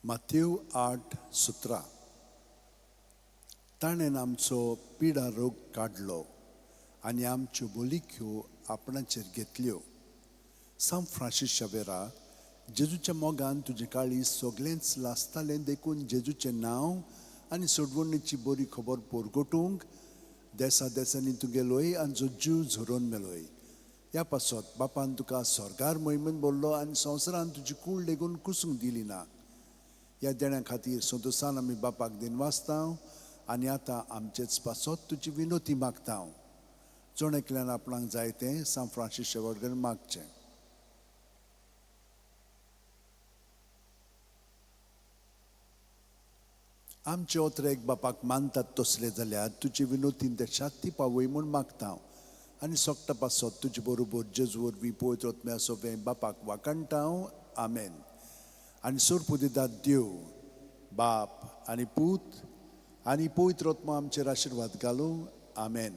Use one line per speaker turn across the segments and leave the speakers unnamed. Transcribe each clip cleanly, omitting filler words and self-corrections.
मातेव 8:17. ताणें आमचो पिडा रोग काडलो आनी आमच्यो बोलिक्यो आपणाचेर घेतल्यो. सांत फ्रांसीस शावेरा, जेजूच्या मोगान तुजें काळीज सगळेंच लासतालें, देखून जेजूचें नांव आनी सोडवणीची बरी खबर परगटूंक देसा देसांनी तूं गेलोय आनी जो जीव झरोवन मेलोय. ह्या पासत बापान तुका स्वर्गार मोहिमेन भरलो आनी संवसारान तुजी कूड लेगून कुसूंक दिली ना. ह्या देण्या खातीर संतोसान आमी बापाक दिनवासता आनी आतां आमचेच पासत तुजी विनोती मागता. जण एकल्यान आपणाक जाय तें सांत फ्रांसीस शेवर कडेन मागचें. आमचे ओतरेक बापाक मानतात तसले जाल्यार तुजे विनोतीन ते शाती पावय म्हूण मागता आनी सोकटा पासत तुजे बरोबर जेजू वरवीं पवित्र आत्म्या सोवें बापाक वाखाणटा. आमेन. आनी सोरपुदिदात देव बाप आनी पूत आनी पवित्र आत्मो आमचेर आशिर्वाद घालूं. आमेन.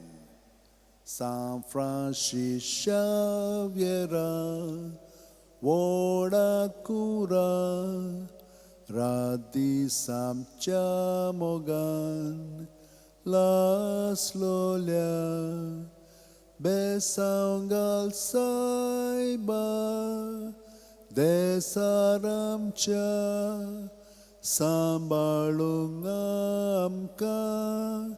सांत फ्रांसीस शाव्येरा व्हडा कुरा रात दीस आमच्या मोगान लासलोल्या बेसांव घाल सायबा देसार आमच्या सांबाळूंक आमकां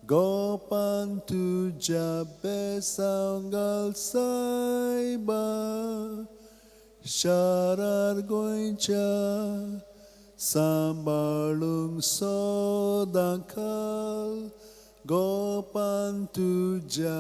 गोपान तुज्या बेसांव घाल सायबा शारार गोंयच्या सांबाळूंक सदां खाल गोपान तुज्या.